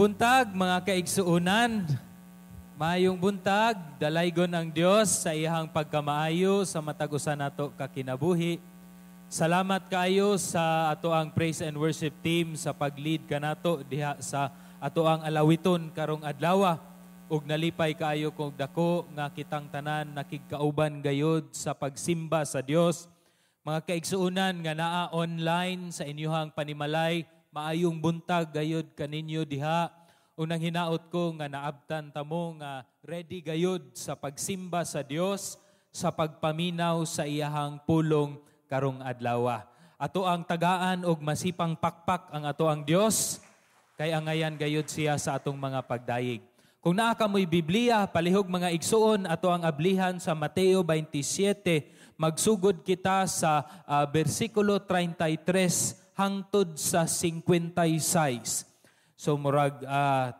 Maayong buntag, mga kaigsuonan. Maayong buntag, dalaygon ang Dios sa iyang pagkamaayo sa matag usa nato ka kinabuhi. Salamat kaayo sa ato ang praise and worship team sa pag-lead kanato diha sa ato ang alawiton karong adlaw. Ug nalipay kaayo kog dako nga kitang tanan nakigkauban gayod sa pagsimba sa Dios. Mga kaigsuonan nga naa online sa inyuhang panimalay, maayong buntag gayod kaninyo diha. Unang hinaot ko nga naabtan tamo nga ready gayod sa pagsimba sa Dios, sa pagpaminaw sa iyahang pulong karong adlaw. Ato ang tagaan og masipang pakpak ang ato ang Dios kay angayan gayod siya sa atong mga pagdayeg. Kung naa kamoy Biblia, palihog, mga igsuon, ato ang ablihan sa Mateo 27, magsugod kita sa bersikulo 33 hangtod sa 56. So murag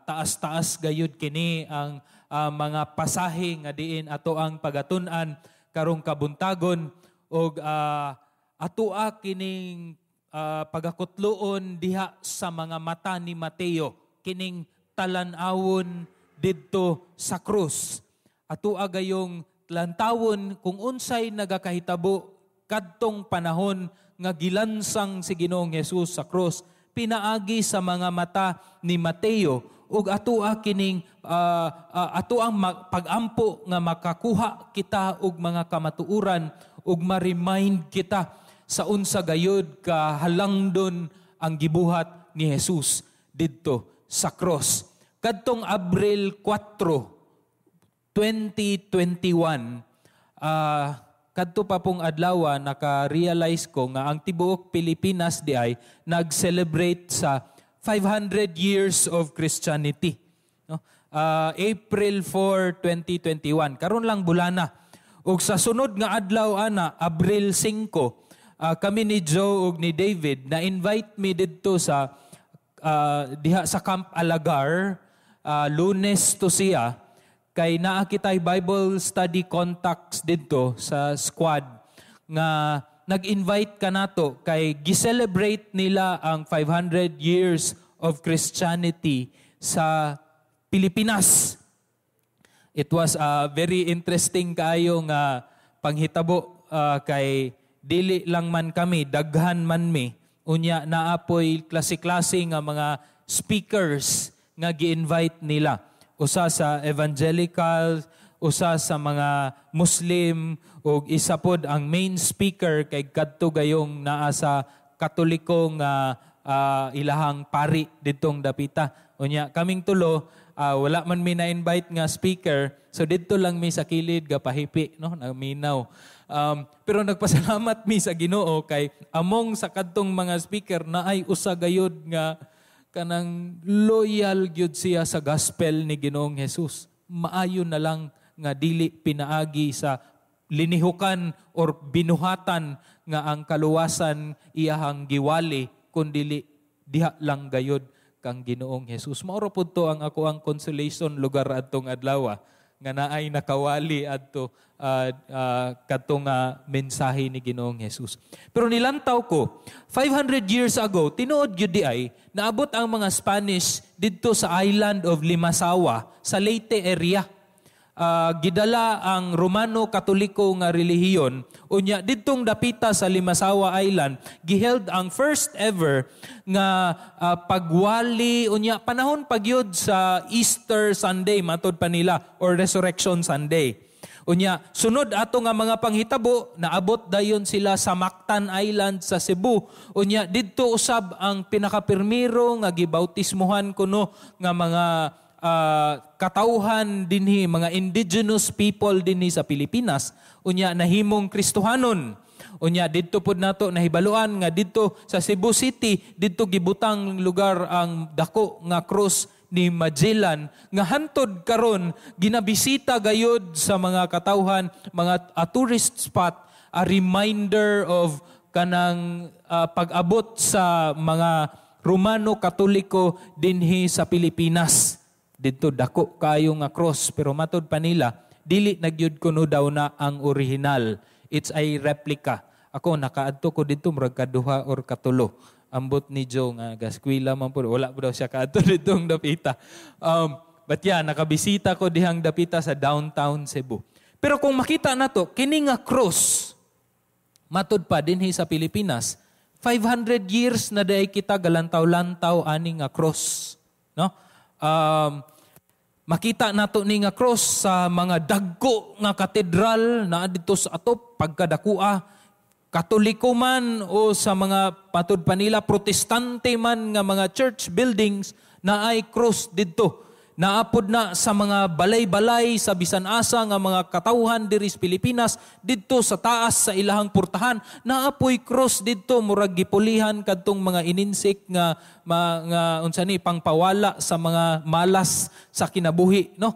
taas-taas gayud kini ang mga pasahe nga diin ato ang pagatun-an karong kabuntagon og atoa kining pagakutloon diha sa mga mata ni Mateo kining talan-awon didto sa krus. Atoa gayong lantawon kung unsay nagakahitabo kadtong panahon nga gilansang si Ginoong Hesus sa krus pinaagi sa mga mata ni Mateo ug atoa kining ato ang pag-ampo nga makakuha kita og mga kamatuoran ug ma-remind kita sa unsa gayud ka halangdon ang gibuhat ni Jesus didto sa cross. Kadtong Abril 4, 2021, kadto pa pong adlaw, naka-realize ko nga ang tibuok Pilipinas di ay nag-celebrate sa 500 years of Christianity. No? April 4, 2021. Karon lang bulana. Ug sa sunod nga adlaw ana, Abril 5, kami ni Joe ug ni David na-invite mi didto sa diha sa Camp Alagar, Lunes to siya, kay naa kitay Bible study contacts didto sa squad nga nag-invite kanato kay gi-celebrate nila ang 500 years of Christianity sa Pilipinas. It was a very interesting kaayo nga panghitabo kay dili lang man kami, daghan man mi. Unya naa poy klase-klase nga mga speakers nga gi-invite nila. Usa sa evangelical, usa sa mga Muslim, ug isa pod ang main speaker kay kadto gayong naa sa Katoliko nga ilahang pari didtong dapita. Unya kaming tulo, wala man mi na-invite nga speaker, so didto lang mi sa kilid gapahipi, no, naminaw. Pero nagpasalamat mi sa Ginoo kay among sa kadtong mga speaker naay usa gayud nga kanang loyal gyud siya sa gospel ni Ginoong Jesus. Maayo na lang nga dili pinaagi sa linihukan or binuhatan nga ang kaluwasan iyahang giwali kundili diha lang gayud kang Ginoong Jesus. Mao ra pud to ang ako ang consolation lugar adtong adlaw nga naay nakawali adto kadto nga mensahe ni Ginoong Jesus. Pero nilantaw ko, 500 years ago, tinuod gyud di ay naabot ang mga Spanish didto sa island of Limasawa sa Leyte area. Gidala ang Romano Katoliko nga relihiyon, unya didtong dapita sa Limasawa Island giheld ang first ever nga pagwali, unya panahon pagyud sa Easter Sunday matod pa nila or Resurrection Sunday. Unya sunod ato nga mga panghitabo, naabot dayon sila sa Mactan Island sa Cebu. Unya didto usab ang pinakapirmiro nga gibautismuhan kuno nga mga katawhan dinhi, mga indigenous people dinhi sa Pilipinas, unya nahimong Kristohanon. Unya didto pod nato nahibaluan nga didto sa Cebu City didto gibutang lugar ang dako nga krus ni Magellan nga hantod karon ginabisita gayud sa mga katawhan, mga tourist spot, a reminder of kanang pag-abot sa mga Romano Katoliko dinhi sa Pilipinas. Didto dako kaayo nga cross, pero matod pa nila dili na gyud kuno daw na ang original. It's a replica. Ako nakaadto ko didto murag kaduha or katulo. Ambot ni Joe nga gaskwela man po, wala po daw siya kaadto ditong dapita. But yeah, nakabisita ko dihang dapita sa downtown Cebu. Pero kung makita nato, kini nga cross, matud pa dinhi sa Pilipinas, 500 years na diay kita galantaw-lantaw ani nga cross, no? Makita nato ni nga cross sa mga dagko nga katedral na didto sa atop pagkadakua, Katoliko man o sa mga patud pa nila Protestante man nga mga church buildings, na ay cross didto. Naapod na sa mga balay-balay sa bisan asa nga mga katawhan diri sa Pilipinas, didto sa taas sa ilahang purtahan naapoy cross didto, murag gipulihan kadtong mga ininsik nga nga unsa ni, pangpawala sa mga malas sa kinabuhi, no?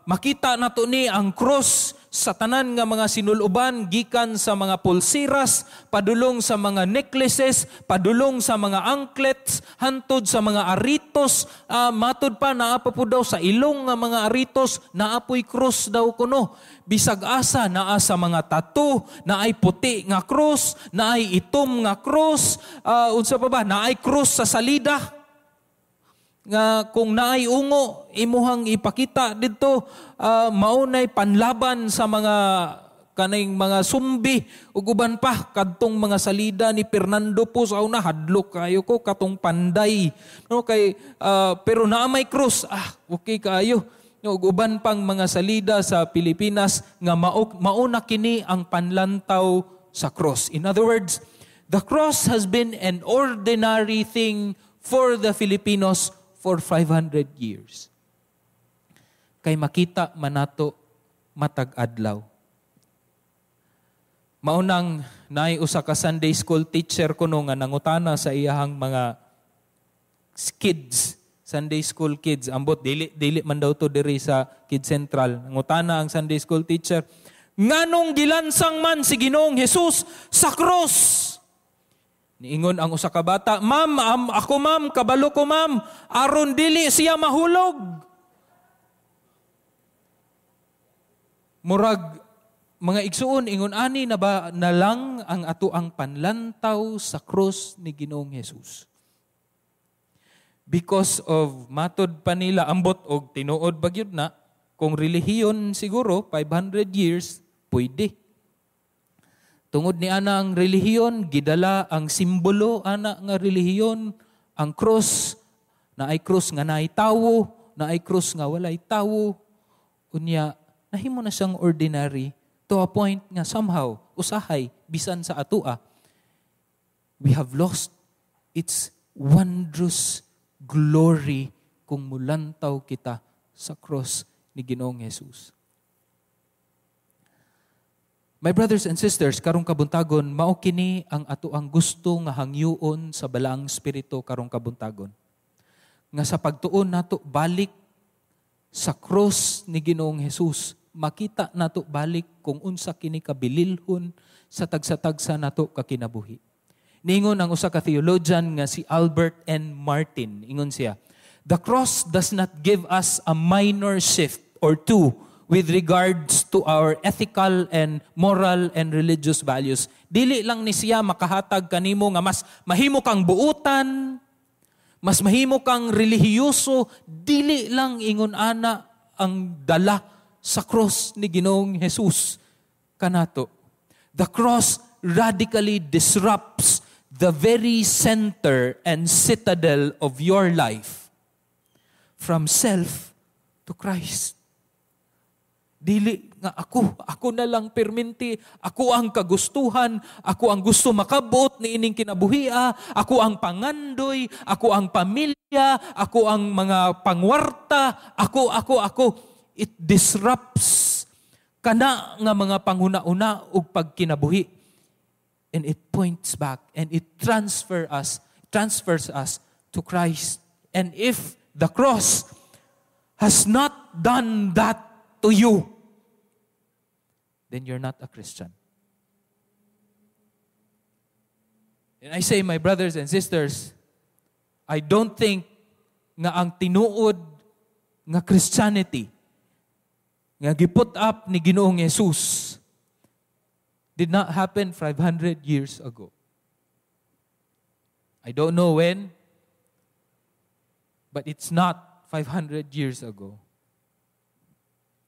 Makita nato ni ang cross sa tanan nga mga sinuluban, gikan sa mga pulsiras, padulong sa mga necklaces, padulong sa mga anklets, hantod sa mga aritos, matud pa naa pa po daw sa ilong nga mga aritos, naapoy cross daw kuno. Bisag asa naa sa mga tattoo, naay puti nga cross, naay itom nga cross, unsa pa ba, naay cross sa salida. Nga kung naay ungo imuhang ipakita didto, maunay panlaban sa mga kaning mga sumbi ug uban pa kadtong mga salida ni Fernando po sa una, hadlok kayo ko katong panday, no? Kay pero naa may cross, okay kaayo, no? Ug uban pang mga salida sa Pilipinas nga mauna kini ang panlantaw sa cross. In other words, the cross has been an ordinary thing for the Filipinos for 500 years. Kay makita man nato matag adlaw. Maunang naay usa ka Sunday school teacher kuno nga nangutana sa iyahang mga kids, Sunday school kids, ambot dili dili man daw to diri sa Kids Central. Nangutana ang Sunday school teacher, "Nganong gilansang man si Ginoong Jesus sa cross?" Niingon ang usa ka bata, "Ma'am, ako ma'am, kabalo ko ma'am, aron dili siya mahulog." Murag mga igsuon, ingon ani na ba na lang ang ato ang panlantaw sa cross ni Ginoong Jesus? Because of matod pa nila, ambot og tinuod ba gyud na, kung relihiyon siguro 500 years pwede. Tungod ni ana ang relihiyon, gidala ang simbolo ana nga relihiyon, ang cross, naay cross nga naay tawo, naay cross nga walay tawo. Unya, nahimo na siyang ordinary to a point nga somehow, usahay, bisan sa atua, we have lost its wondrous glory kung mulantaw kita sa cross ni Ginoong Jesus. My brothers and sisters, karong kabuntagon, mao kini ang ato ang gusto nga hangyuon sa Balaang Espiritu karong kabuntagon. Nga sa pagtuon nato balik sa cross ni Ginoong Jesus, makita nato balik kung unsa kini kabililhon sa tagsa-tagsa nato kakinabuhi. Niingon ang usa ka theologian nga si Albert N. Martin, ingon siya, "The cross does not give us a minor shift or two with regards to our ethical and moral and religious values." Dili lang ni siya makahatag kanimo nga mas mahimo kang buutan, mas mahimo kang relihiyoso, dili lang ingon ana ang dala sa cross ni Ginoong Jesus kanato. The cross radically disrupts the very center and citadel of your life from self to Christ. Dili nga ako, ako na lang perminti, ako ang kagustuhan, ako ang gusto makabuot ni ining kinabuhia, ako ang pangandoy, ako ang pamilya, ako ang mga pangwarta, ako, ako, ako. It disrupts kana nga mga panghuna-una ug pagkinabuhi. And it points back and it transfers us to Christ. And if the cross has not done that to you, then you're not a Christian. And I say, my brothers and sisters, I don't think nga ang tinuod nga Christianity nga giput up ni Ginoong Jesus did not happen 500 years ago. I don't know when, but it's not 500 years ago.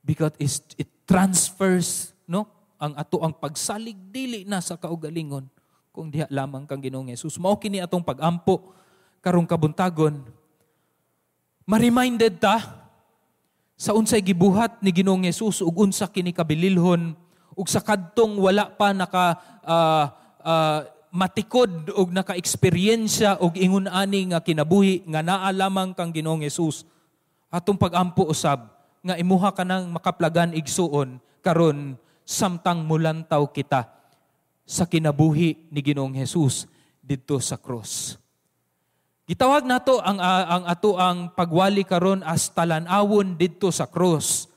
Because it transfers, no? Ang ato ang pagsalig dili na sa kaugalingon kung diha lamang kang Ginoong Jesus. Mao kini atong pagampo karong kabuntagon. Ma-reminded ta sa unsay gibuhat ni Ginoong Jesus ug unsa kini kabililhon ug sa kadtong wala pa naka matikod og naka-eksperyensya og ingon ani nga kinabuhi nga naa lamang kang Ginoong Jesus. Atong pagampo usab nga imuha ka nang makaplagan, igsuon, karon samtang mulantaw kita sa kinabuhi ni Ginoong Jesus didto sa cross. Gitawag nato ang ato ang pagwali karon as talan-awon didto sa cross.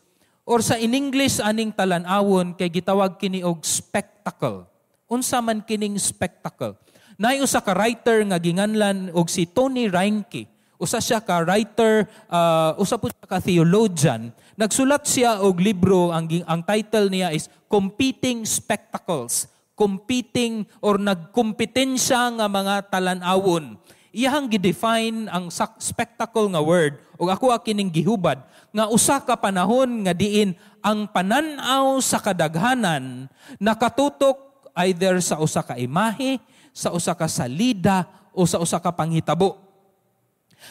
Or sa in English aning talan-awon kay gitawag kini og spectacle. Unsa man kining spectacle? Naay usa ka writer nga ginganlan og si Tony Reinke. Usa siya ka writer, usa po siya ka theologian. Nagsulat siya og libro, ang title niya is Competing Spectacles. Competing or nagkompetensya nga mga talan-awon. Iyahang gi-define ang spectacle nga word ug ako kining gihubad nga usa ka panahon nga diin ang panan-aw sa kadaghanan nakatutok either sa usa ka imahe, sa usa ka salida o sa usa ka panghitabo.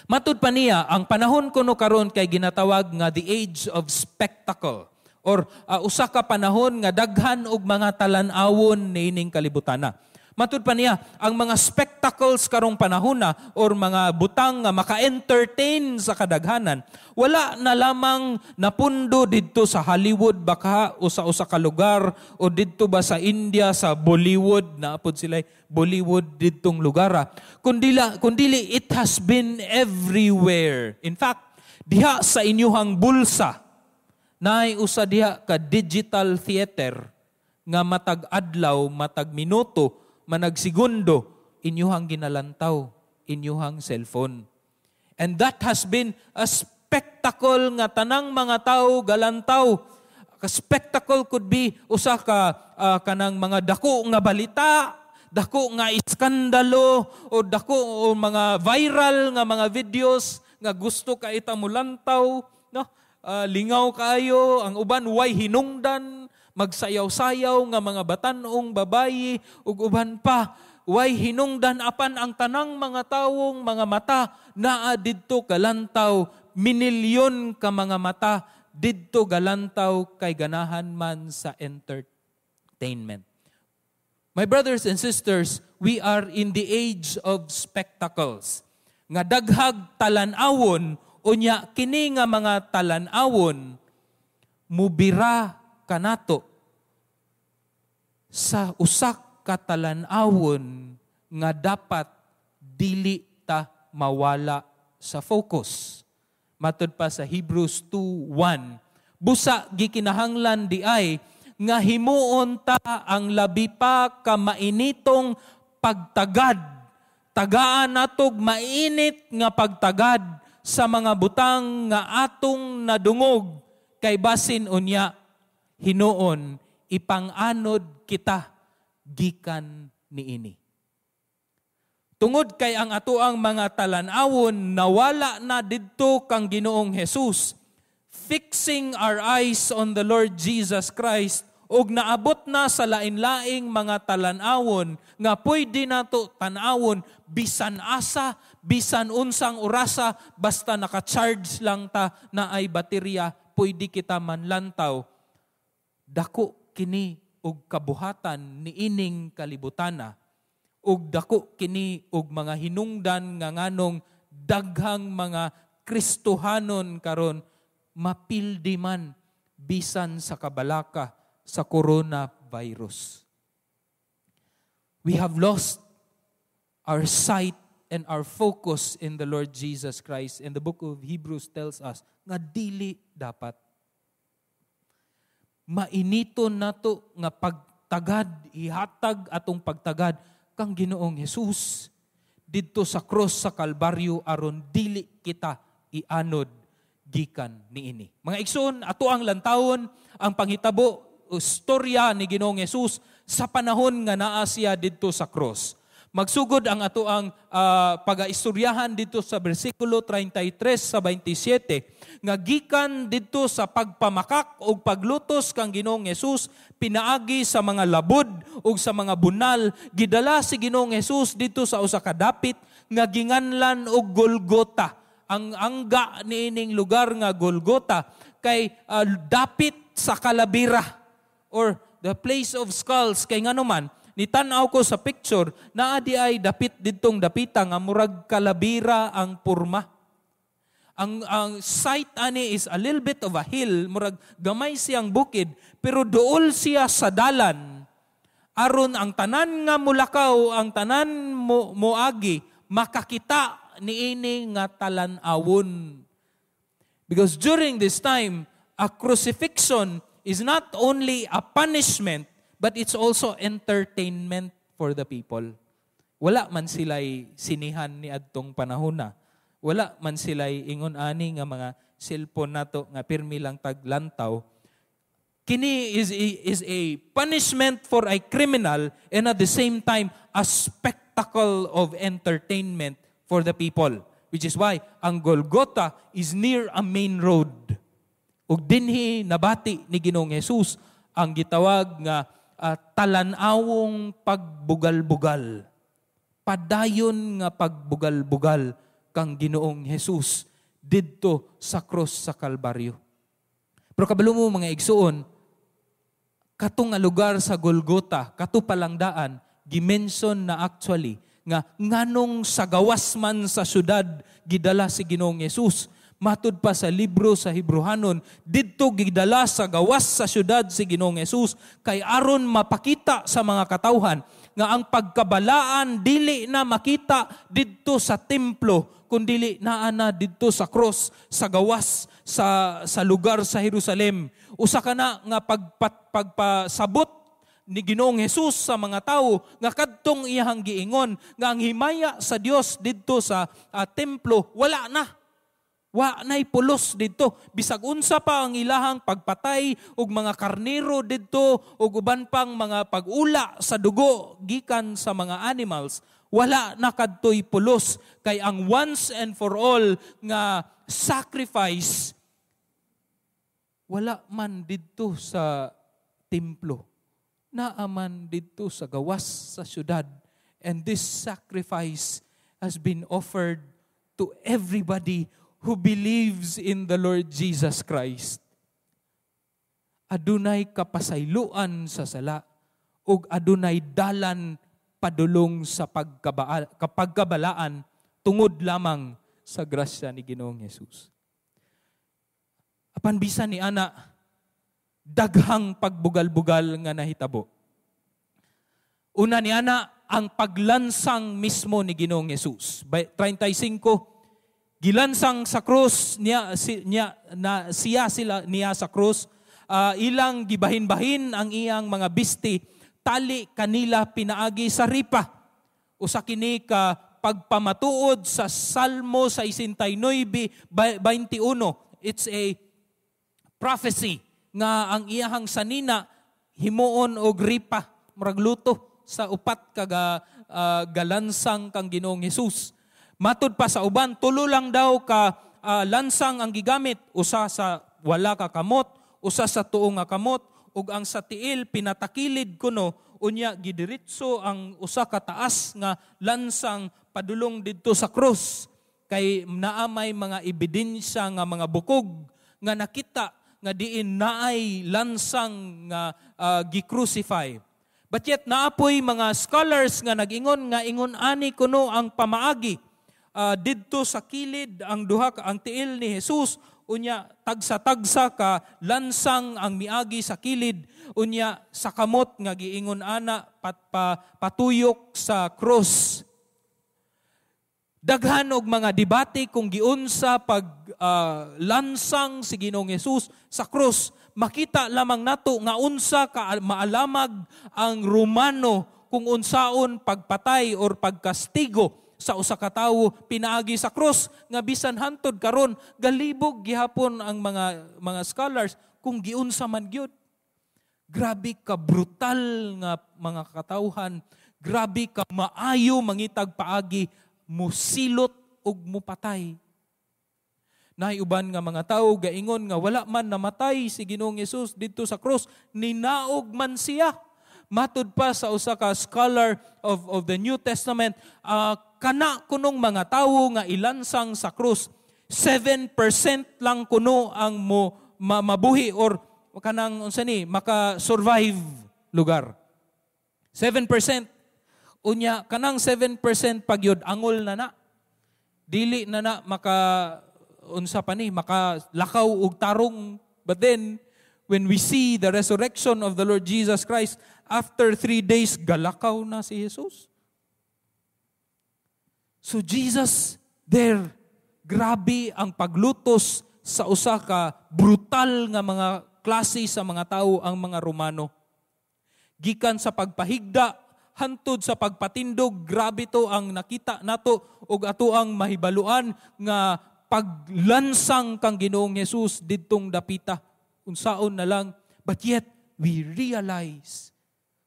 Matud pa niya, ang panahon kuno karon kay ginatawag nga the age of spectacle or usa ka panahon nga daghan og mga talan-awon niining kalibutana. Matud pa niya, ang mga spectacles karong panahon na or mga butang nga maka-entertain sa kadaghanan, wala na lamang napundo didto sa Hollywood baka o sa usa ka lugar o didto ba sa India sa Bollywood, naapod sila Bollywood didtong lugar. Kundili it has been everywhere. In fact, diha sa inyuhang bulsa, naay usa diha ka digital theater nga matag adlaw, matag minuto, managsegundo, inyuhang ginalantaw, inyuhang cellphone. And that has been a spectacle nga tanang mga tao galantaw. A spectacle could be usa ka kanang mga dako nga balita, dako nga iskandalo, o dako o mga viral nga mga videos nga gusto ka ita mulantaw, no? Lingaw kaayo, ang uban way hinungdan, magsayaw-sayaw nga mga batan-ong babayi ug uban pa way hinungdan, apan ang tanang mga tawong mga mata naa didto galantaw, minilyon ka mga mata didto galantaw kay ganahan man sa entertainment. My brothers and sisters, we are in the age of spectacles. Nga daghag talan-awon, unya kini nga mga talan-awon mubira kanato sa usak ka talan-awon nga dapat dili ta mawala sa focus. Matud pa sa Hebrews 2:1, busa gikinahanglan di ay nga himuon ta ang labi pa ka mainitong pagtagad. Tagaan natog mainit nga pagtagad sa mga butang nga atong nadungog kay basin unya hinuon ipang-anod kita gikan niini. Tungod kay ang atoang mga talan-awon nawala na didto kang Ginoong Hesus, fixing our eyes on the Lord Jesus Christ ug naabot na sa lain-laing mga talan-awon nga pwede nato tan-awon bisan asa, bisan unsang orasa, basta naka-charge lang ta na ay baterya, pwede kita manlantaw. Dako kini og kabuhatan niining kalibutana ug dako kini og mga hinungdan nga nganong daghang mga Kristohanon karon mapildi man bisan sa kabalaka sa coronavirus. We have lost our sight and our focus in the Lord Jesus Christ. And the book of Hebrews tells us nga dili dapat. Mainiton nato nga pagtagad, ihatag atong pagtagad kang Ginoong Hesus didto sa cross sa Kalbaryo aron dili kita ianod gikan niini. Mga igsoon, ato ang lantawon ang panghitabo, istorya ni Ginoong Hesus sa panahon nga naa siya didto sa cross. Magsugod ang atoang pagaistoryahan dito sa bersikulo 33 sa 27 nga gikan didto sa pagpamakak ug paglutos kang Ginoong Hesus pinaagi sa mga labud ug sa mga bunal, gidala si Ginoong Hesus didto sa usa ka dapit nga ginganlan og Golgota. Ang angga niining lugar nga Golgota kay dapit sa kalabira or the place of skulls, kay nganuman nitan-aw ko sa picture, naa di ay dapit didtong dapita nga murag kalabira ang purma. Ang site ani is a little bit of a hill, murag gamay siyang bukid, pero duol siya sa dalan. Aron ang tanan nga mulakaw, ang tanan mo moagi, makakita niini nga talan-awon. Because during this time, a crucifixion is not only a punishment, but it's also entertainment for the people. Wala man sila'y sinihan ni adtong panahon na. Wala man sila'y ingon ani nga mga cellphone nato nga pirmi lang taglantaw. Kini is a punishment for a criminal and at the same time a spectacle of entertainment for the people. Which is why ang Golgotha is near a main road. Ug dinhi nabati ni Ginoong Jesus ang gitawag nga talan-awong pagbugal-bugal. Padayon nga pagbugal-bugal kang Ginoong Jesus didto sa cross sa Kalbaryo. Pero kabalo mo, mga igsuon, kato nga lugar sa Golgota, kato palang daan, gimension na actually nga nganong sa gawas man sa syudad gidala si Ginoong Jesus. Matud pa sa libro sa Hebrehanon, didto gidala sa gawas sa syudad si Ginoong Jesus kay aron mapakita sa mga katawhan nga ang pagkabalaan dili na makita didto sa templo, kundili naa na didto sa cross sa gawas sa lugar sa Jerusalem. Usa ka na nga pagpasabot ni Ginoong Hesus sa mga tawo nga kadtong iyahang giingon nga ang himaya sa Dios didto sa templo wala na. Wa na'y pulos didto. Bisag unsa pa ang ilahang pagpatay og mga karnero didto ug uban pang mga pag-ula sa dugo gikan sa mga animals, wala na kadtoy pulos kay ang once and for all nga sacrifice wala man didto sa templo. Naa man didto sa gawas sa syudad. And this sacrifice has been offered to everybody who believes in the Lord Jesus Christ. Adunay kapasayloan sa sala ug adunay dalan padulong sa pagkabalaan tungod lamang sa grasya ni Ginoong Jesus. Apan bisan ni ana, daghang pagbugal-bugal nga nahitabo. Una ni ana, ang paglansang mismo ni Ginoong Jesus. 35, gilansang sa krus niya, si, niya na siya sila niya sa krus, ilang gibahin-bahin ang iyang mga bisti, tali kanila pinaagi sa ripa. Usa kini ka pagpamatuod sa Salmo 69:21. It's a prophecy nga ang iyahang sanina himuon og ripa, murag luto sa upat kaga galansang kang Ginoong Hesus. Matud pa sa uban, tulo lang daw ka lansang ang gigamit, usa sa wala ka kamot, usa sa tuo nga kamot, ug ang sa tiil pinatakilid kuno, unya gidiretso ang usa ka taas nga lansang padulong didto sa krus, kay naa may mga ebidensya nga mga bukog nga nakita nga diin naay lansang nga gi-crucify. But yet naapoy mga scholars nga nag-ingon nga ingon ani kuno ang pamaagi. Didto sa kilid ang duha ang tiil ni Jesus, unya tagsa-tagsa ka lansang ang miagi sa kilid, unya sa kamot nga giingon ana patuyok sa cross. Daghan og mga debate kung giunsa pag lansang si Ginoong Hesus sa cross. Makita lamang nato nga unsa ka maalamag ang Romano kung unsaon pagpatay or pagkastigo sa usa ka tawo pinaagi sa cross, nga bisan hantod karon galibog gihapon ang mga scholars kung giunsa man gyud. Grabe ka brutal nga mga katawhan. Grabe ka maayo mangitag paagi musilot ug mupatay. Naay uban nga mga tawo gaingon nga wala man namatay si Ginoong Hesus didto sa krus, ninaog man siya. Matud pa sa usa ka scholar of the New Testament, kana kunong mga tawo nga ilansang sa krus, 7% lang kuno ang mo mabuhi or kanang unsa ni maka-survive lugar. 7%. Unya kanang 7% pagyud angol na na. Dili na na maka unsa pa ni makalakaw og tarong. But then when we see the resurrection of the Lord Jesus Christ, after 3 days galakaw na si Jesus. So Jesus there, grabe ang paglutos sa usa ka brutal nga mga klase sa mga tao, ang mga Romano. Gikan sa pagpahigda hantod sa pagpatindog, grabe to ang nakita nato ug ato ang mahibaluan nga paglansang kang Ginoong Hesus didtong dapita. Unsaon na lang, but yet we realize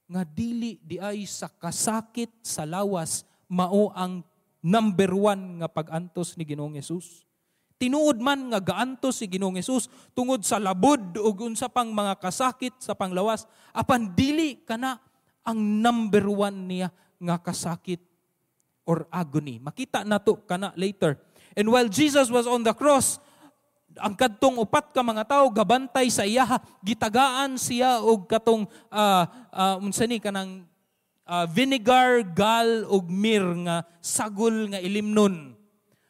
nga dili di ay sa kasakit sa lawas mao ang number one nga pag-antos ni Ginoong Hesus. Tinuod man nga gaantos si Ginoong Hesus tungod sa labod ug unsa pang mga kasakit sa panglawas, apan dili kana ang number one niya nga kasakit or agony. Makita nato kana later. And while Jesus was on the cross, ang kadtong upat ka mga tawo gabantay sa iyaha, gitagaan siya og katong unsa ni kanang vinegar, gall ug myrrh nga sagol nga ilimnon.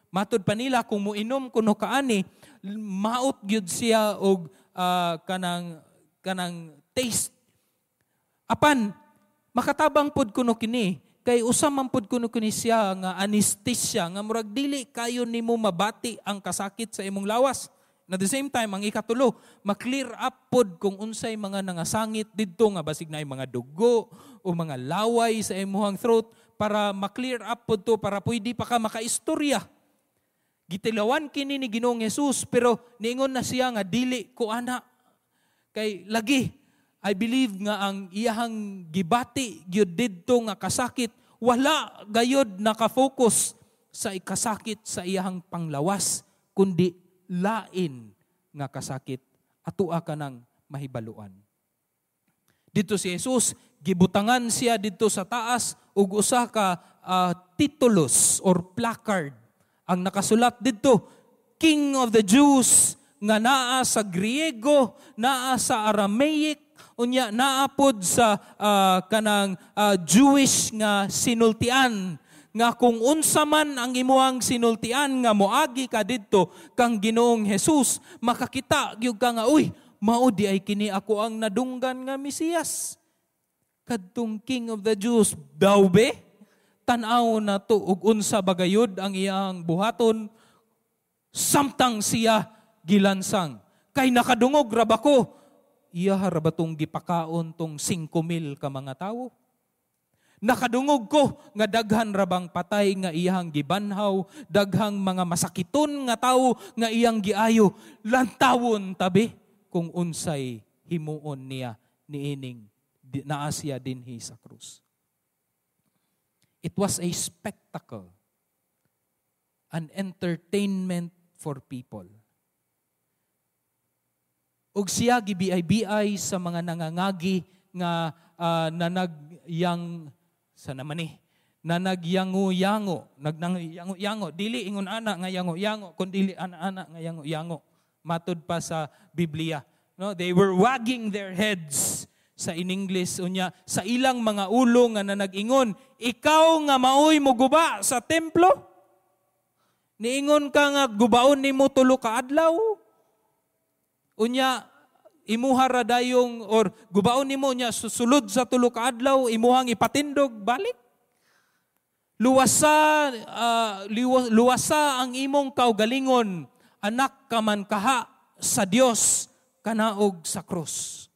Matud pa nila, kung muinom kuno kaani, maot gyud siya og kanang taste. Apan makatabang pod kuno kini kay usa man pod kuno kini siya nga anesthesia nga murag dili kayo nimo mabati ang kasakit sa imong lawas. And at the same time, ang ikatulo, ma-clear up pod kung unsay mga nangasangit didto nga basig na mga dugo o mga laway sa imong throat para ma-clear up pod to para pwede pa ka makaistorya. Gitilawan kini ni Ginoong Hesus, pero niingon na siya nga dili ko ana. Kay lagi I believe nga ang iyahang gibati gyud didto nga kasakit, wala gayod naka-focus sa ikasakit sa iyahang panglawas kundi lain nga kasakit, atua kanang mahibaluan. Dito si Jesus, gibutangan siya didto sa taas og usa ka titulus or placard. Ang nakasulat didto, "King of the Jews," nga naa sa Griego, naa sa Aramaic, unya naa pod sa kanang Jewish nga sinultian, nga kung unsa man ang imuhang sinultian nga moagi ka didto kang Ginoong Hesus, makakita gyud ka nga, "Uy, mao di ay kini ako ang nadunggan nga Mesiyas." Kadtong King of the Jews daw be, tan-aw na to ug unsa bagayod ang iyang buhaton samtang siya gilansang. Kay nakadungog ra ba ko, iya ra ba tong gipakaon tong 5,000 ka mga tawo? Nakadungog ko nga daghan ra bang patay nga iyang gibanhaw, daghang mga masakiton nga tawo nga iyang giayo. Lantawon tabi kung unsay himuon niya niining naa siya dinhi sa krus. It was a spectacle, an entertainment for people. Ug siya gibiay-biay sa mga nangangagi nga nanagyang sa naman ni nanagyango-yango, nagnangyango-yango, dili ingon ana nga yango-yango, kun dili ana-ana nga yango-yango. Matud pa sa Biblia. No, they were wagging their heads sa in English, unya sa ilang mga ulo nga nanag-ingon, "Ikaw nga maoy moguba sa templo, niingon ka nga gubaon nimo 3 ka adlaw, unya imuha ra dayong or gubaon nimo, nya susulod sa 3 ka adlaw imuhang ipatindog balik. Luwasa ang imong kaugalingon, anak ka man kaha sa Dios, kanaog sa krus."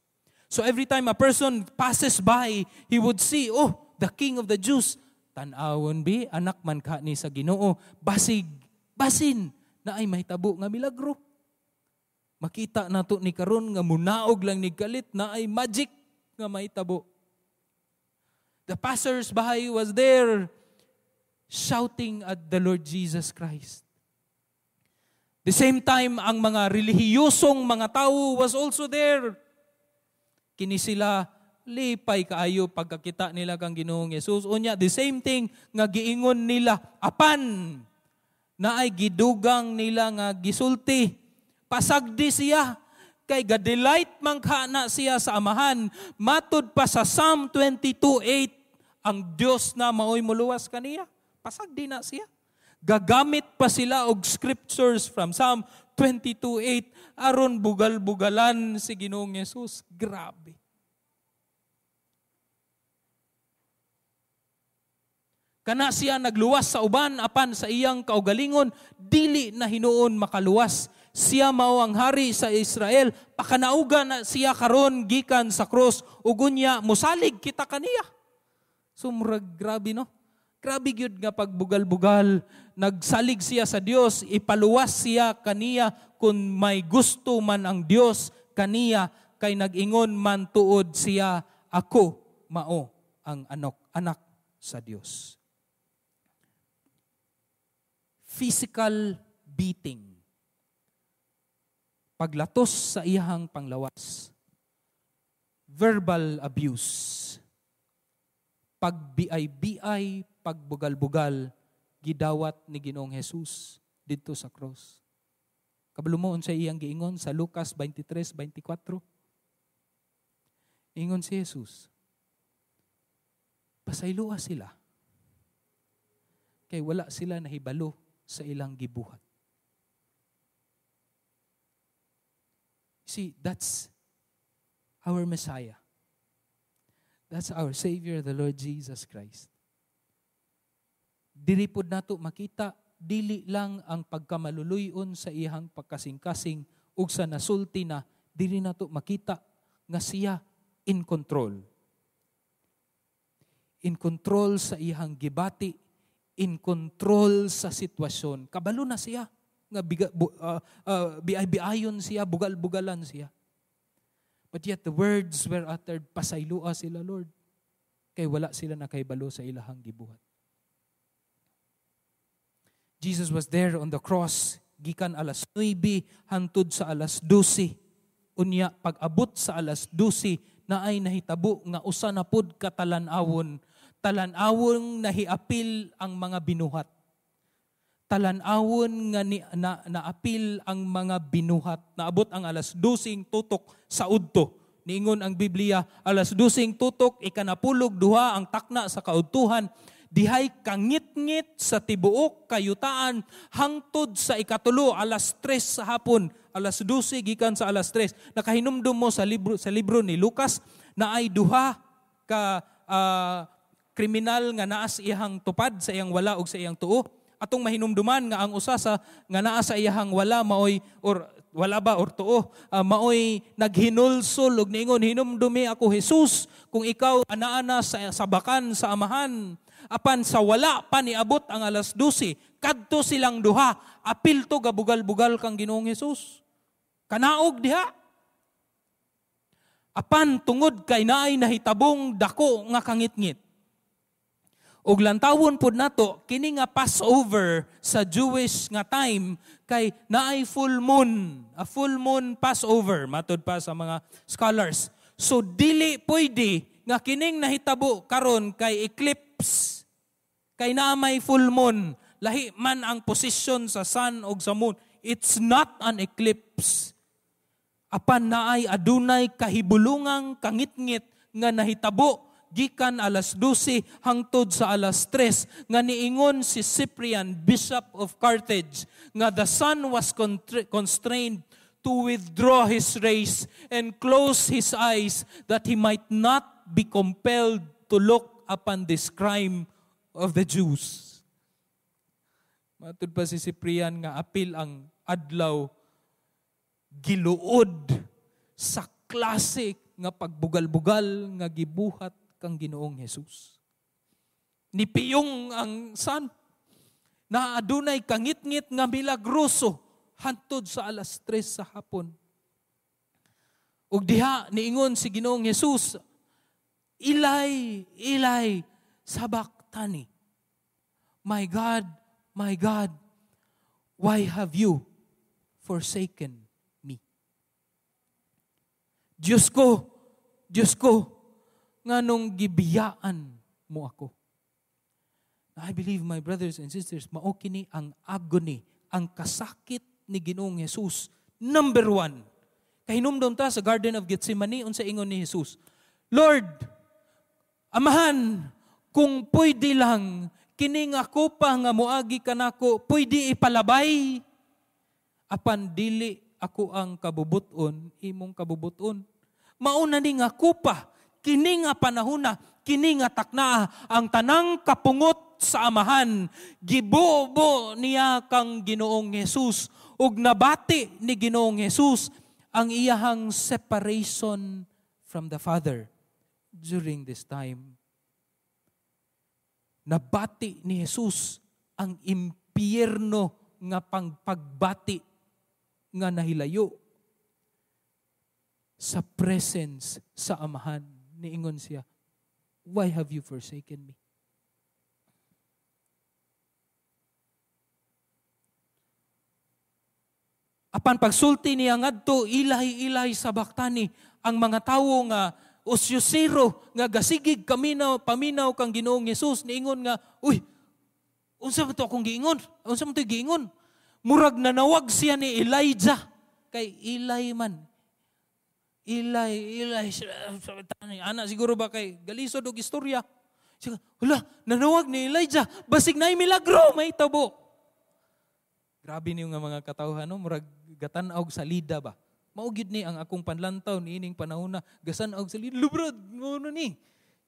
So every time a person passes by, he would see, "Oh, the King of the Jews. Tan-awon bi, anak man ka ni sa Ginoo. Basig, basin, na ay mahitabo nga milagro. Makita nato ni karon nga munaog lang ni kalit na ay magic nga mahitabo." The passers-by was there shouting at the Lord Jesus Christ. The same time, ang mga relihiyosong mga tao was also there. Kini sila lipay kaayo pagkakita nila kang Ginoong Hesus. Unya, the same thing nga giingon nila, apan naay gidugang nila nga gisulti. Pasagdi siya kay ga-delight man kana siya sa Amahan. Matud pa sa Psalm 22:8, ang Dios na maoy muluwas kaniya. Pasagdi na siya. Gagamit pa sila og scriptures from Psalm 22:8 aron bugal-bugalan si Ginoong Hesus. Grabe. Kana siya nagluwas sa uban apan sa iyang kaugalingon dili na hinuon makaluwas. Siya mao ang hari sa Israel, pakanauga na siya karon gikan sa krus ug unya mosalig kita kaniya. So murag grabe, no? Grabe gyud nga pagbugal-bugal. Nagsalig siya sa Dios, ipaluwas siya kaniya kung may gusto man ang Dios kaniya, kay nag-ingon man tuod siya, ako mao ang anak sa Dios. Physical beating. Paglatos sa iyahang panglawas. Verbal abuse. Pagbiay-biay, pagbugal-bugal, gidawat ni Ginoong Hesus didto sa cross. Kabalo mo unsay iyang giingon sa Lucas 23:24? Ingon si Jesus, pasayloa sila kay wala sila nahibalo sa ilang gibuhat. See, that's our Messiah. That's our Savior, the Lord Jesus Christ. Diri pod nato makita, dili lang ang pagkamaluluyon sa iyang pagkasing-kasing ug sa nasulti na, dili nato makita nga siya in control. In control sa iyang gibati, in control sa sitwasyon. Kabalo na siya nga biay-biayon siya, bugal-bugalan siya. But yet the words were uttered, pasayloa sila, Lord. Kay wala sila nakahibalo sa ilahang gibuhat. Jesus was there on the cross, gikan alas 9 hantod sa alas 12. Unya, pag-abot sa alas 12, naay nahitabo nga usa na pod ka talan-awon. Talan-awon nahiapil ang mga binuhat. Talan-awon nga naapil ang mga binuhat. Naabot ang alas 12 tutok sa udto. Niingon ang Biblia, alas 12 tutok, ikanapulog duha ang takna sa kaudtuhan. Dihay kangitngit sa tibuok kayutaan hangtod sa ikatulo, alas 3 sa hapon, alas 12 gikan sa alas 3. Nakahinumdum mo sa libro ni Lucas na ay duha ka kriminal nga naas iyang tupad sa iyang wala og sa iyang tuo. Atong mahinumduman nga ang usa sa nga naa sa iyang wala maoy or wala ba or tuo, maoy naghinulsol og niingon, hinumdumi ako Jesus kung ikaw anaa na sa bakan sa amahan. Apan sa wala pa niabot ang alas 12, kadto silang duha, apil to gabugal-bugal kang Ginoong Hesus. Kanaog diha. Apan tungod kay naay nahitabong dako nga kangitngit. Og lantawon pod nato kini nga Passover sa Jewish nga time kay naay full moon, a full moon Passover matud pa sa mga scholars. So dili pwede nga kining nahitabo karon kay eclipse, kay naa may full moon, lahi man ang posisyon sa sun og sa moon. It's not an eclipse. Apan naay adunay kahibulungang kangitngit nga nahitabo gikan alas 12 hangtod sa alas 3 nga niingon si Cyprian, Bishop of Carthage, nga the sun was constrained to withdraw his rays and close his eyes that he might not be compelled to look upon this crime of the Jews. Matud pa si Cyprian nga apil ang adlaw giluod sa klase nga pagbugal-bugal nga gibuhat kang Ginoong Hesus. Nipiyong ang sun na adunay kangitngit nga milagroso hantod sa alas 3 sa hapon. Ug diha niingon si Ginoong Hesus, "Eli, Eli, sabachthani." "My God, my God, why have you forsaken me?" "Diyos ko, Diyos ko, nganong gibiyaan mo ako?" I believe, my brothers and sisters, mao kini ang agony, ang kasakit ni Ginoong Jesus. Number one, kahinumdom ta sa Garden of Gethsemane, unsa ingon ni Jesus? "Lord, Amahan, kung pwede lang, kini nga kopa nga moagi kanako, pwede ipalabay. Apan dili ako ang kabubuton, imong kabubuton." Mauna ni nga kopa, kini nga panahona, kini nga taknaa, ang tanang kapungot sa Amahan, gibubo niya kang Ginoong Jesus, ug nabati ni Ginoong Jesus ang iyahang separation from the Father during this time. Nabati ni Jesus ang impyerno nga pangpagbati nga nahilayo sa presence sa Amahan. Niingon siya, "Why have you forsaken me?" Apan pagsulti niya ngadto, "Eli, Eli, sabachthani," ang mga tawo nga osyosero nga gasigig kaminaw, paminaw kang Ginoong Hesus, niingon nga, "Uy, unsa man to akong giingon? Unsa man to giingon?" Murag nanawag siya ni Elijah. Kay Eli man. "Eli, Eli," ana siguro ba kay galisod og istorya. Siya, "Hala, nanawag ni Elijah, basig naay milagro, may tabo." Grabe niyo nga mga katawhan, no? Murag gatan-aw sa lida ba? Mao gyud ni ang akong panlantaw niining panahona, gasan-aw sa lida. Lubrod, mo ni.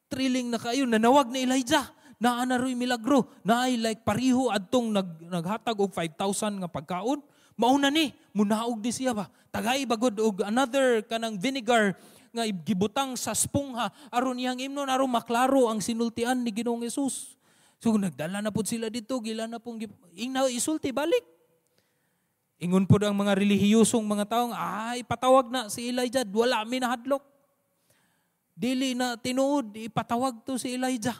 Thrilling na kayo, nanawag ni Elijah. Naa na ro'y milagro, naay like pariho adtong naghatag og 5,000 nga pagkaon. Mauna ni, munaog di siya ba? Tagay bagod og another kanang vinegar nga gibutang sa spongha aron iyang imnon aron maklaro ang sinultian ni Ginoong Hesus. So nagdala na pud sila dito, gila na pong ingna isulti balik. Ingon pud ang mga relihiyosong mga tawo, ay patawag na si Elijah, wala mi nahadlok. Dili na tinuod, ipatawag to si Elijah.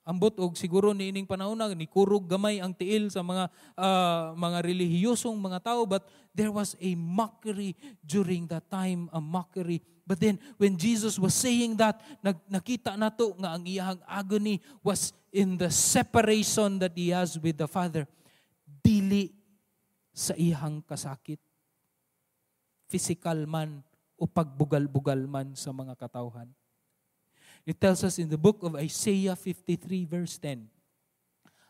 Ambot og siguro niining panahon na nikurog gamay ang tiil sa mga relihiyosong mga tao, but there was a mockery during that time, a mockery. But then when Jesus was saying that, nakita nato nga ang iyang agony was in the separation that he has with the Father. Dili sa iyang kasakit, physical man o pagbugal-bugal man sa mga katawhan. It tells us in the book of Isaiah 53 verse 10.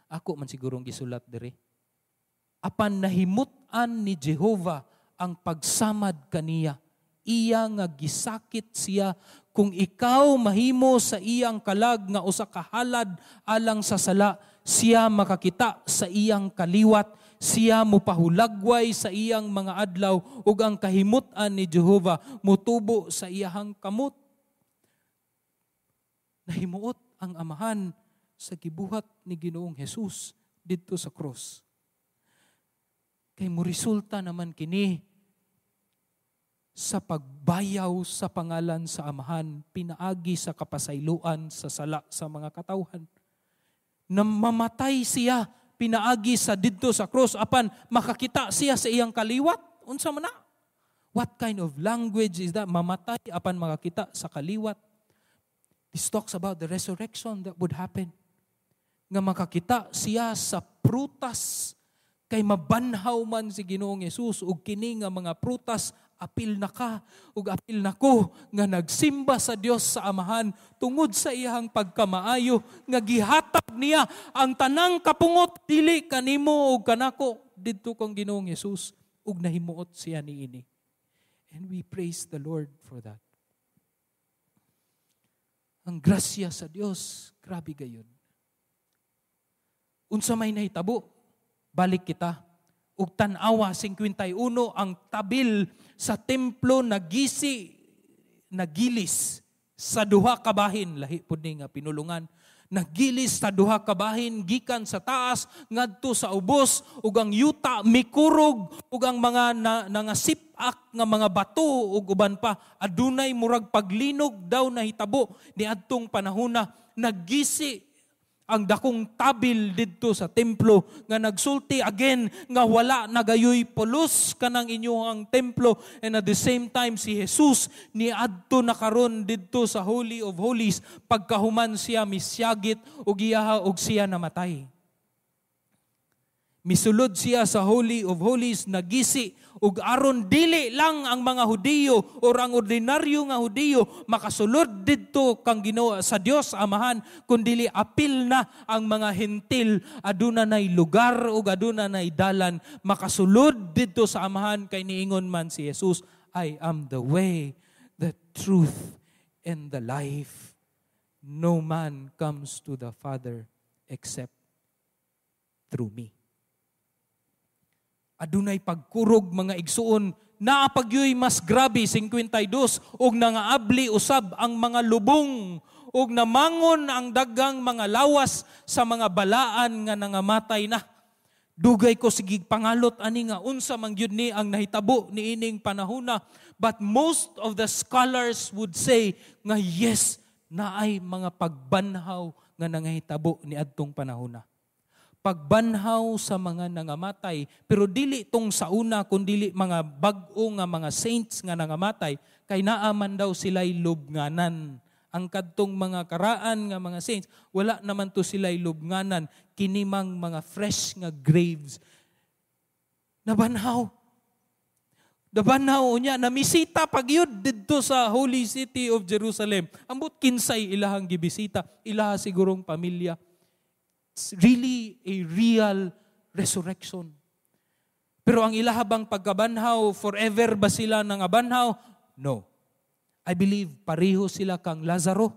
Ako man sigurong gisulat diri. Apan nahimut-an ni Jehova ang pagsamad kaniya. Iya nga gisakit siya. Kung ikaw mahimo sa iyang kalag nga usa ka halad alang sa sala, siya makakita sa iyang kaliwat, siya mupahulagway sa iyang mga adlaw, ug ang kahimut-an ni Jehova mutubo sa iyahang kamot. Nahimuot ang Amahan sa gibuhat ni Ginoong Hesus didto sa cross. Kay moresulta naman kini sa pagbayaw sa pangalan sa Amahan, pinaagi sa kapasayloan sa sala sa mga katawhan. Namamatay siya pinaagi sa didto sa cross apan makakita siya sa iyang kaliwat. Unsa man na? What kind of language is that? Mamatay apan makakita sa kaliwat. This talks about the resurrection that would happen. Nga makakita siya sa prutas kay mabanhaw man si Ginoong Hesus ug kini nga mga prutas apil na ka ug apil na ko nga nagsimba sa Dios sa Amahan tungod sa iyang pagkamaayo nga gihatag niya ang tanang kapungot dili kanimo ug kanako didto kang Ginoong Hesus ug nahimuot siya niini. And we praise the Lord for that. Ang grasya sa Dios, grabe gayon. Unsa may nahitabo, balik kita. Ug tan-awa 51 ang tabil sa templo nagisi, nagilis sa duha ka bahin, lahi pud ni nga pinulungan. Nagilis sa duha ka bahin gikan sa taas ngadto sa ubos, ug ang yuta mikurog, ug ang mga nangasip-ak nga mga bato ug uban pa, adunay murag paglinog daw nahitabo niadtong panahona. Naggisi ang dakong tabil didto sa templo nga nagsulti again nga wala nagayoy pulos kanang inyong templo. And at the same time, si Jesus niadto na karon didto sa Holy of Holies pagkahuman siya misyagit og iyaha og siya namatay. Misulod siya sa Holy of Holies, nagisi, ug aron dili lang ang mga Hudiyo or ang ordinaryo nga Hudiyo makasulod didto kang Ginoo sa Dios Amahan, kundili apil na ang mga Hentil. Aduna nay lugar ug aduna nay dalan makasulod didto sa Amahan, kay niingon man si Jesus, "I am the way, the truth and the life. No man comes to the Father except through me." Adunay pagkurog, mga igsuon, naa pa gyoy mas grabe, 52, ug nangaabli usab ang mga lubong ug namangon ang daghang mga lawas sa mga balaan nga nangamatay na. Dugay ko sige pangalot ani nga unsa man gyud ni ang nahitabo niining panahona. But most of the scholars would say nga yes, naay mga pagbanhaw nga nangahitabo niadtong panahona. Pagbanhaw sa mga nangamatay, pero dili tong sa una, kundili mga bag-o nga mga saints nga nangamatay, kay naa man daw sila'y lubnganan. Ang kadtong mga karaan nga mga saints, wala naman to sila'y lubnganan, kini mang mga fresh nga graves. Nabanhaw. Nabanhaw niya, namisita pagyud didto sa Holy City of Jerusalem. Ambot kinsay ilahang gibisita, ilaha sigurong pamilya. It's really a real resurrection. Pero ang ilaha bang pagkabanhaw, forever ba sila nangabanhaw? No. I believe pareho sila kang Lazaro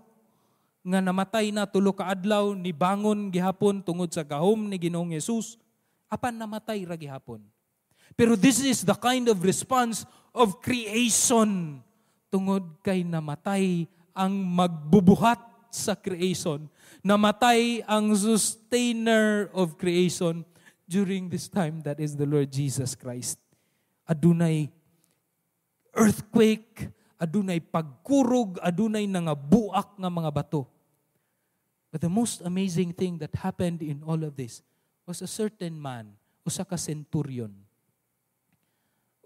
nga namatay na 3 ka adlaw, nibangon gihapon tungod sa gahom ni Ginoong Hesus, apan namatay ra gihapon. Pero this is the kind of response of creation tungod kay namatay ang magbubuhat sa creation. Namatay ang sustainer of creation during this time, that is the Lord Jesus Christ. Adunay earthquake, adunay pagkurog, adunay nangabuak nga mga bato. But the most amazing thing that happened in all of this was a certain man, usa ka centurion.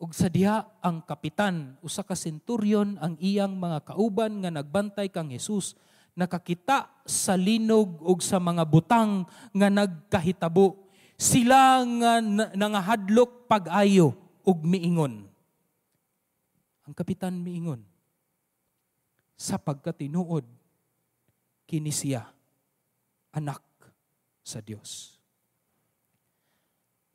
Ug sa diha ang kapitan, usa ka centurion, ang iyang mga kauban nga nagbantay kang Jesus, nakakita sa linog ug sa mga butang nga nagkahitabo. Sila nga nangahadlok pag-ayo ug miingon. Ang kapitan miingon, "Sa pagkatinuod, kini siya, anak sa Dios."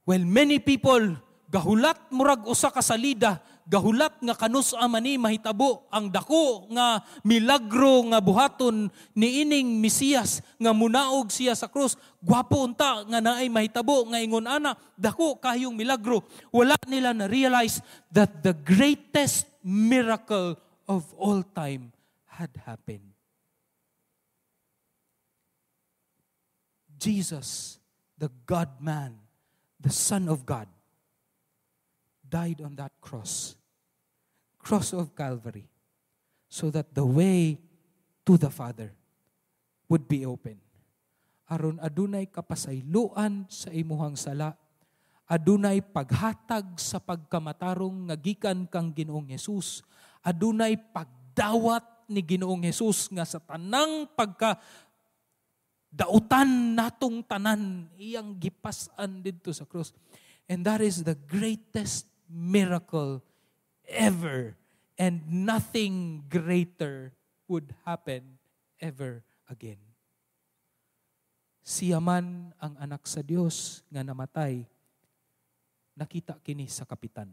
Well, many people gahulat murag usa ka salida, gahulat nga kanus-a man ni mahitabo ang dako nga milagro nga buhaton niining Mesiyas nga munaog siya sa krus. Gwapo unta nga naay mahitabo nga ingon ana, dako kahayong milagro. Wala nila na realize that the greatest miracle of all time had happened. Jesus, the God-man, the Son of God, died on that cross, cross of Calvary, so that the way to the Father would be open. Aron adunay kapasayloan sa imuhang sala, adunay paghatag sa pagkamatarong nga gikan kang Ginoong Hesus, adunay pagdawat ni Ginoong Hesus nga sa tanang pagka dautan natong tanan iyang gipas-an didto sa cross. And that is the greatest miracle ever, and nothing greater would happen ever again. Siya man ang anak sa Dios nga namatay, nakita kini sa kapitan.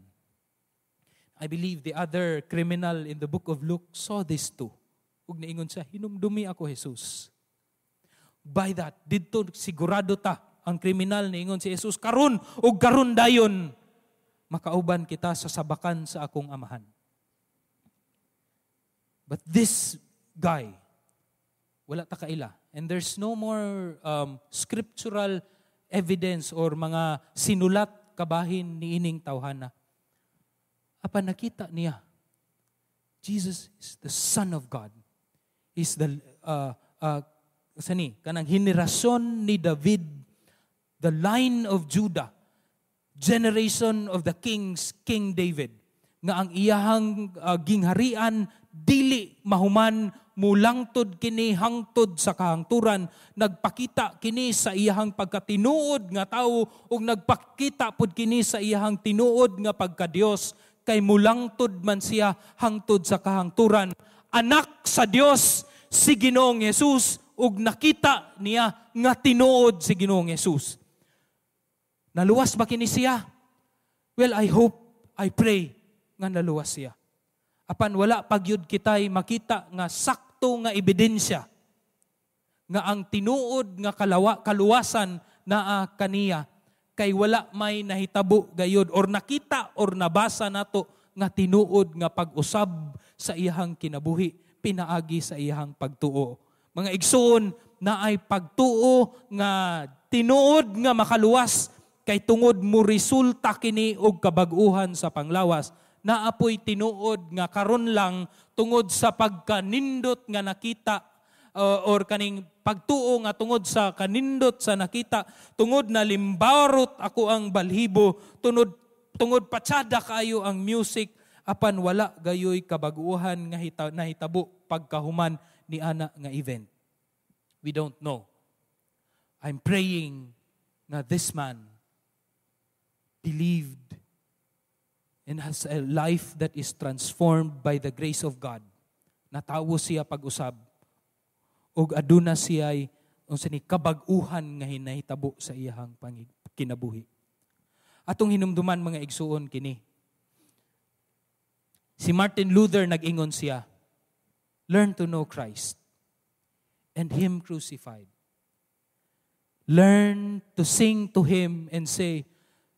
I believe the other criminal in the book of Luke saw this too. Ug niingon siya, "Hinumdumi ako, Jesus." By that, didto sigurado ta ang kriminal niingon si Jesus, "Karon ug karon dayon makauban kita sa sabakan sa akong amahan." But this guy, wala ta kaila. And there's no more scriptural evidence or mga sinulat kabahin ni ining tawhana. Apan nakita niya, Jesus is the Son of God. Is the sani kanang henerasyon ni David, the line of Judah, generation of the kings, King David, nga ang iyahang gingharian dili mahuman, mulangtod kini hangtod sa kahangturan. Nagpakita kini sa iyahang pagkatinuod nga tawo ug nagpakita pud kini sa iyahang tinuod nga pagkadios, kay mulangtod man siya hangtod sa kahangturan. Anak sa Dios si Ginoong Hesus ug nakita niya nga tinuod si Ginoong Hesus. Naluwas ba kini siya? Well, I hope, I pray nga naluwas siya. Apan wala pagyud kitay makita nga sakto nga ebidensya nga ang tinuod nga kaluwasan naa kaniya, kay wala may nahitabo gayud or nakita or nabasa nato nga tinuod nga pag-usab sa iyahang kinabuhi pinaagi sa iyahang pagtuo. Mga igsoon, naay pagtuo nga tinuod nga makaluwas kay tungod mo resulta kini og kabag-uhan sa panglawas. Naapoy tinuod nga karon lang tungod sa pagkanindot nga nakita or kaning pagtuo nga tungod sa kanindot sa nakita, tungod na limbarot ako ang balhibo, tungod patsada kaayo ang music, apan wala gayoy kabaguhan nga nahitabo pagkahuman ni ana nga event. We don't know. I'm praying nga this man believed and has a life that is transformed by the grace of God. Natawo siya pag-usab ug aduna siya unsa ni kabag-uhan nga hinahitabo sa iyahang kinabuhi. Atong hinumduman, mga igsuon, kini. Si Martin Luther, nag-ingon siya, "Learn to know Christ and Him crucified. Learn to sing to Him and say,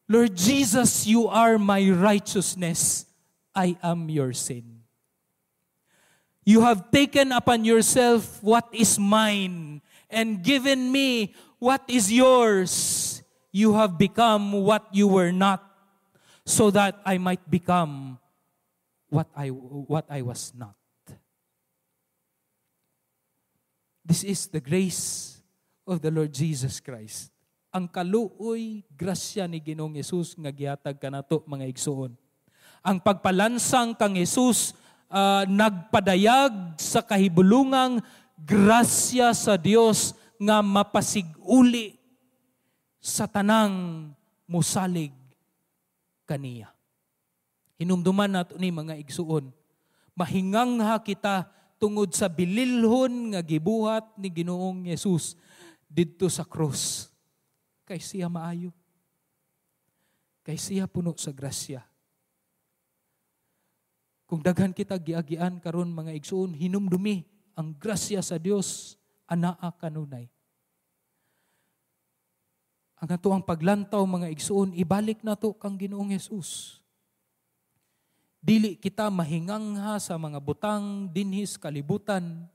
'Lord Jesus, you are my righteousness. I am your sin. You have taken upon yourself what is mine and given me what is yours. You have become what you were not so that I might become what I was not.'" This is the grace of the Lord Jesus Christ. Ang kaluoy, grasya ni Ginoong Hesus nga gihatag kanato, mga igsuon. Ang pagpalansang kang Hesus nagpadayag sa kahibulungang grasya sa Dios nga mapasiguli sa tanang musalig kaniya. Hinumduman nato ni, mga igsuon, mahingangha kita tungod sa bililhon nga gibuhat ni Ginoong Hesus didto sa krus. Kay siya maayo. Kay siya puno sa grasya. Kung daghan kita giagian karon, mga igsuon, hinumdumi ang grasya sa Dios anaa kanunay. Ang ato ang paglantaw, mga igsuon, ibalik nato kang Ginoong Hesus. Dili kita mahingangha sa mga butang dinhis kalibutan.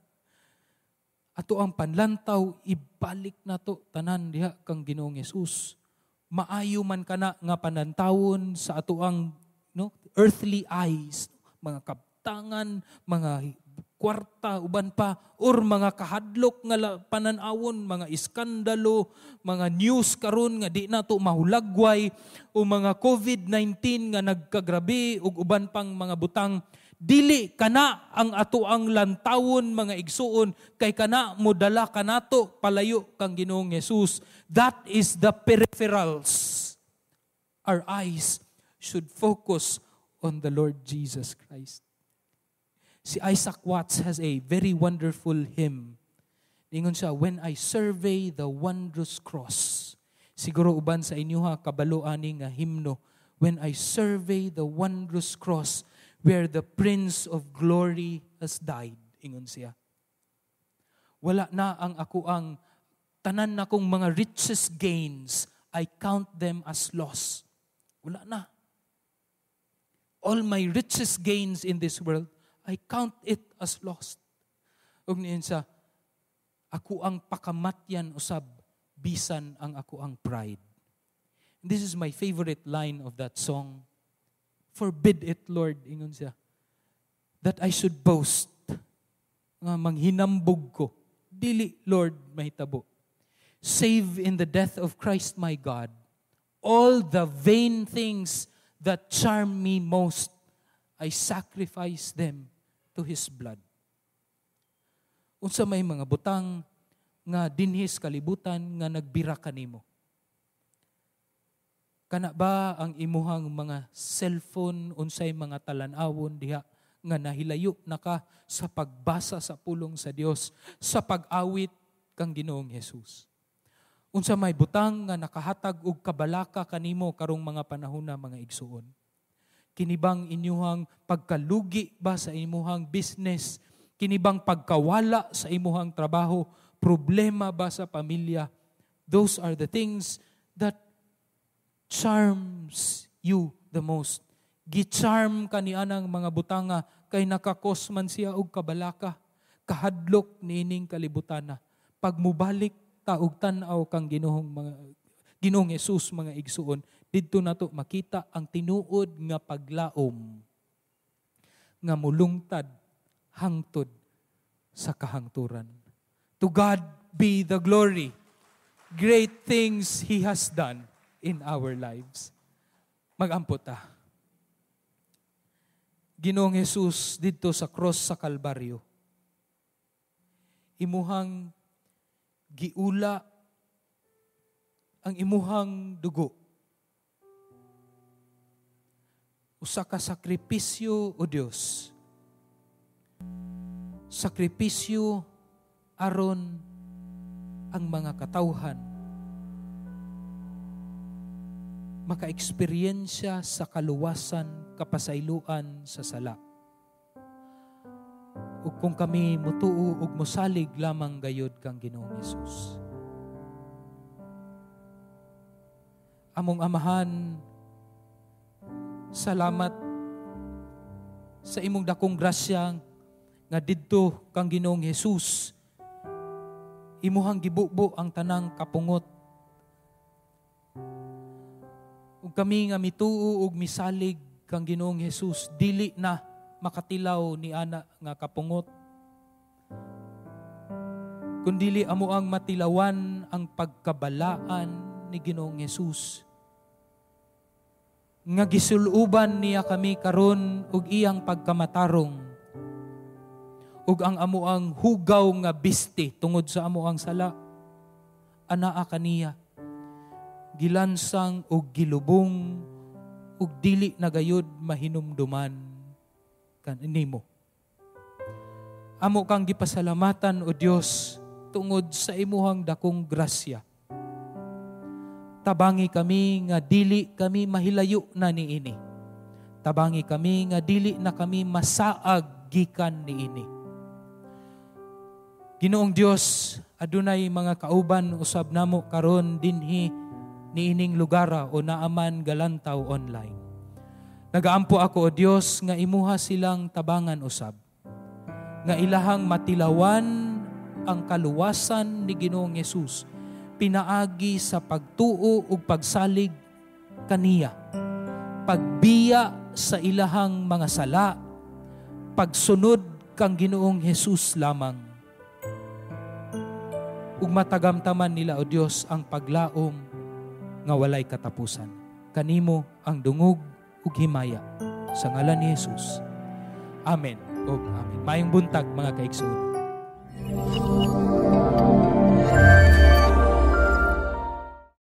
Ato ang panlantaw, ibalik nato tanan diha kang Ginoong Hesus. Maayo man kana nga panantawon sa ato ang, no, earthly eyes, mga kaptangan, mga kwarta, uban pa, or mga kahadlok nga pananawon, mga iskandalo, mga news karon nga di nato mahulagway, o mga COVID-19 nga nagkagrabe, ug uban pang mga butang. Dili kana ang ato ang lantawon, mga igsuon, kay kana modala kanato palayo kang Ginoong Hesus. That is the peripherals. Our eyes should focus on the Lord Jesus Christ. Si Isaac Watts has a very wonderful hymn. Ningon siya, "When I survey the wondrous cross." Siguro uban sa inyo ha, kabalo ani nga himno. "When I survey the wondrous cross where the Prince of Glory has died." Ingon siya, "Wala na ang ako ang tanan na kong mga richest gains, I count them as loss." Wala na. "All my richest gains in this world, I count it as lost." Ug niyon siya, Ako ang pakamatyan usab bisan ang ako ang pride. This is my favorite line of that song. "Forbid it, Lord," ingon siya, "that I should boast." Nga manghinambog ko. Dili, Lord, mahitabo. "Save in the death of Christ my God, all the vain things that charm me most, I sacrifice them to His blood." Unsa may mga butang nga dinhis kalibutan nga nagbira kanimo? Kana ba ang imuhang mga cellphone, unsay mga talan-awon diha nga nahilayo na ka sa pagbasa sa pulong sa Dios, sa pag-awit kang Ginoong Hesus? Unsa may butang nga nakahatag og kabalaka kanimo karong mga panahon na, mga igsuon? Kinibang inyuhang pagkalugi ba sa imuhang business? Kinibang pagkawala sa imuhang trabaho? Problema ba sa pamilya? Those are the things that charms you the most. Gi-charm ka ni anang mga butanga kay naka-cause man siya og kabalaka, kahadlok niining kalibutana. Pag mubalik ta og tan-aw kang Ginoong Hesus, mga igsuon, didto nato makita ang tinuod nga paglaom nga mulungtad hangtod sa kahangturan. To God be the glory. Great things He has done in our lives. Magampo ta. Ginoong Hesus, didto sa cross sa Kalbaryo, imuhang giula ang imuhang dugo. Usa ka sakripisyo, O Dios. Sakripisyo aron ang mga katawhan maka-eksperyensya sa kaluwasan, kapasayloan sa sala. Ug kung kami mutuo ug mosalig lamang gayod kang Ginoong Hesus. Among Amahan, salamat sa imong dakong grasya nga didto kang Ginoong Hesus imuhang gibubo ang tanang kapungot. Ug kami nga mituo ug misalig kang Ginoong Hesus, dili na makatilaw ni ana nga kapungot, kundili amo ang matilawan ang pagkabalaan ni Ginoong Hesus nga gisuluban niya kami karon og iyang pagkamatarong, ug ang amo ang hugaw nga biste tungod sa amo ang sala anaa kaniya gilansang og gilubong ug dili na gayud mahinumduman kanimo. Amo kang gipasalamatan, O Dios, tungod sa imuhang dakong grasya. Tabangi kami nga dili kami mahilayo na niini. Tabangi kami nga dili na kami masaag gikan niini. Ginoong Dios, adunay mga kauban usab namo karon dinhi niining lugara o naaman galantaw online. Nagaampo ako, O Dios, nga imuha silang tabangan usab, nga ilahang matilawan ang kaluwasan ni Ginoong Hesus pinaagi sa pagtuo ug pagsalig kaniya, pagbiya sa ilahang mga sala, pagsunod kang Ginoong Hesus lamang. Ug matagamtaman nila, O Dios, ang paglaom nga walay katapusan. Kanimo ang dungog ug himaya. Sa ngalan ni Jesus. Amen ug amen. Maayong buntag, mga kaigsuonan.